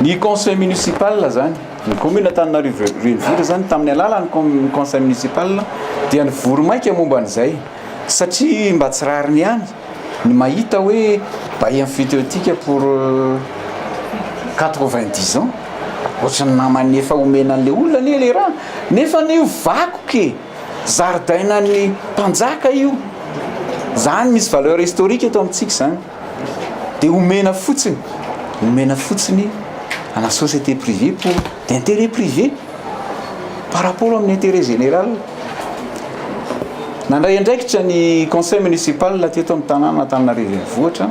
Ny conseil municipal zany, ny commune Antananarivo renivohitra zany tamin'ny alalan'ny conseil municipal dia nivory maika momba an'izay satria mba tsy rariny ihany ny mahita hoe bail emphytéotique pour 90 ans, ohatran'ny naman'ny efa omena an'le olona anie le raha, nefa anie io vakoka e, zaridainan'ny mpanjaka io, zany misy valeur historique eto amintsika zany, dia omena fotsiny, omena fotsiny ana société privée pour d'intérêt privé par rapport amin'ny intérêt général. Nandray andraikitra ny conseil municipal teto amin'ny tanàna Antananarivo Renivohitra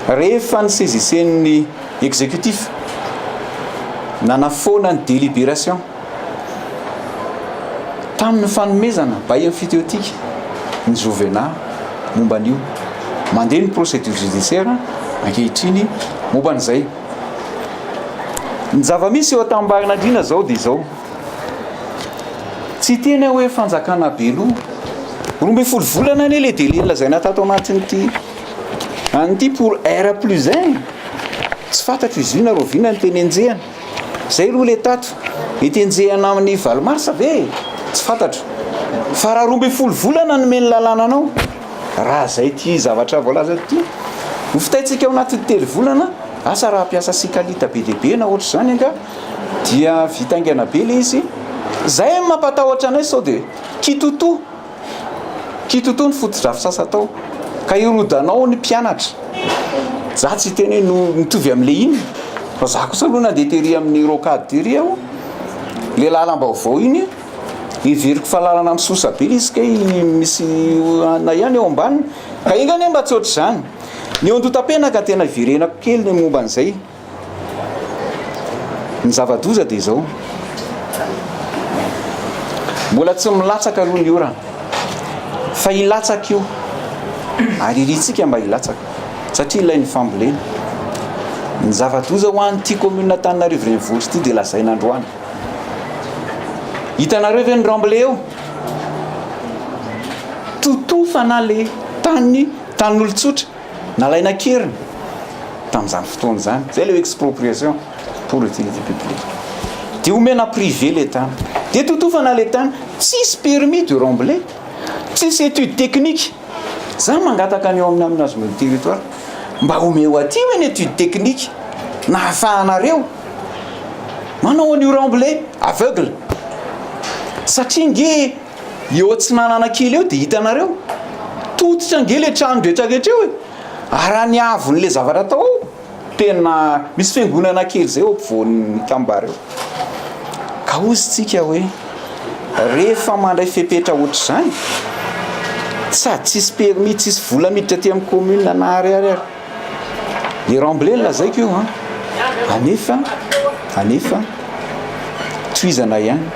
rehefa nisaisissé-n'ny exécutif nanafoana ny délibération tamin'ny fanomezana bail emphytéotique ny Jovena momba an'io. Mandeha ny procédure judiciaire ankehitriny momba an'izay. Ny zava-misy eo Antambarinandriana zao dia izao. Tsy tena hoe fanjakana be loha. 12 volana anie le délai lazaina tato anatin'ity an'ity pour R plus 1. Tsy fantatro izy io na roviana ny teny enjehana. Zay aloha le tato. Etenjehana amin'ny 8 marsa ve? Tsy fantatro. Fa raha 12 volana no nomeny lalàna anao, raha zay ty zavatra voalaza ty, ho fitaitsika ao anatin'ny 3 volana, asa raha hampiasa sikalita be dia be na ohatr'izany anga, dia vita haingana be le izy. Zay no mampatahotra anay sao dia kitoto. Kitoto ny fotodrafitrasa atao ka hirodanao ny mpianatra. Za tsy hiteny hoe no mitovy amin'le iny, fa za kosa aloha nandeha tery amin'ny rocade tery aho, le lalam-baovao iny, heveriko fa lalana misosa be le izy kay misy na ihany eo ambaniny, ka enga anie mba tsy ohatr'izany. Ny eo Andohatapenaka tena hiverenako kely ny momba an'izay. Ny zava-doza dia izao, mbola tsy milatsaka aloha ny orana, fa hilatsaka io, ary irintsika mba hilatsaka, satria ilain'ny fambolena. Ny zava-doza ho an'ity commune Antananarivo Renivohitra ity dia lazaina androany. Hitanareo ve ny remblai eo? Totofana le tany, tanin'olon-tsotra. Nalaina an-keriny tamin'izany fotoana izany, izay ilay hoe expropriation pour utilité publique. Dia omena privé ilay tany. Dia totofana ilay tany, tsisy permis de remblai, tsisy étude technique. Za mangataka ny eo amin'ny aménagement du territoire, mba omeo aty hoe ny étude technique nahafahanareo manao an'io remblai aveugle. Satria nge Eo atsinanana kely eo dia hitanareo, tototra ange ilay trano rehetra rehetra eo e! Ary raha ny haavon'ilay zavatra atao ao, tena misy fiangonana kely izay eo ampovoan'ny tanimbary eo. Ka hozy tsika hoe, rehefa mandray fepetra ohatr'izany, sady tsisy permis, tsisy vola miditra aty amin'ny commune na ariary ary. Le remblai no lazaiko io an! Anefa, anefa, tohizana ihany.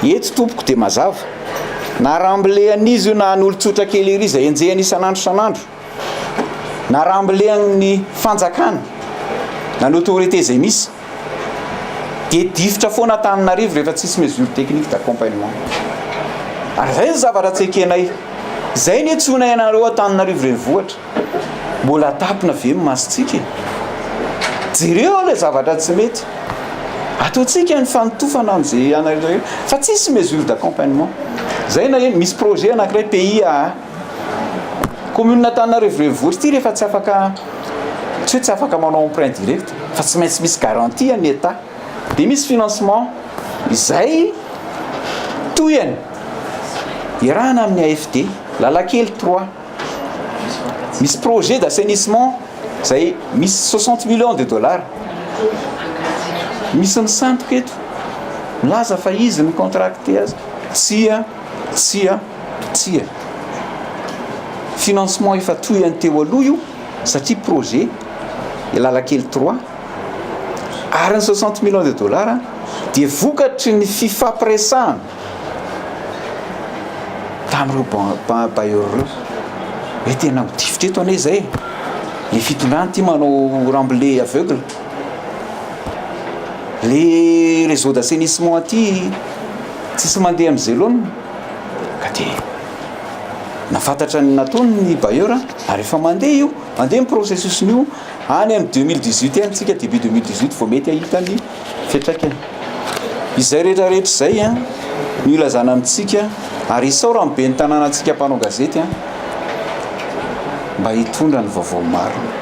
Eto tompoko dia mazava, na remblai an'iza io na an'olon-tsotra kely ery izay enjehina isan'andro isan'andro, na remblai an'ny fanjakana, na ny autorité izay misy, dia difotra foana Antananarivo rehefa tsisy mesure technique d'accompagnement. Ary izay ny zavatra tsy ekenay. Izay ny antsoinay anareo Antananarivo renivohitra. Mbola tapina ve ny masontsika e? Jereo ilay zavatra tsy mety. Ataontsika ny fanotofana amin'izay anareo fa tsisy mesure d'accompagnement. Zay na eny misy projet anankiray PIAA. Commune Antananarivo renivohitra ity rehefa tsy afaka tsy hoe tsy afaka manao emprunt direct fa tsy maintsy misy garantie an'ny État. Dia misy financement izay tohiny iarahana amin'ny AFD, Lalakely 3. Misy projet d'assainissement izay misy 60 millions de dollars. Misy misandoka eto milaza fa izy no contracté azy. Tsia, tsia, tsia. Financement efa tohiny teo aloha io satria projet Lalakely 3 ary ny 60 millions de dollars dia vokatry ny fifampiresahana tamin'ireo bailleurs ireo hoe tena ho tifitra eto anie izay le fitondrana ity manao remblai aveugle, le réseau d'assainissement aty tsisy mandeha amin'izay laoniny ka dia nafantatra ny nataony ny bailleur ary efa mandeha io. Mandeha ny processus-n'io, any amin'ny 2018 any tsika, début 2018 vao mety hahita ny fiantraikany. Izay rehetra rehetra izay an, no ilazana amintsika ary isaorana ny ben'ny tanànantsika mpanao gazety an, mba hitondra ny vaovao marina.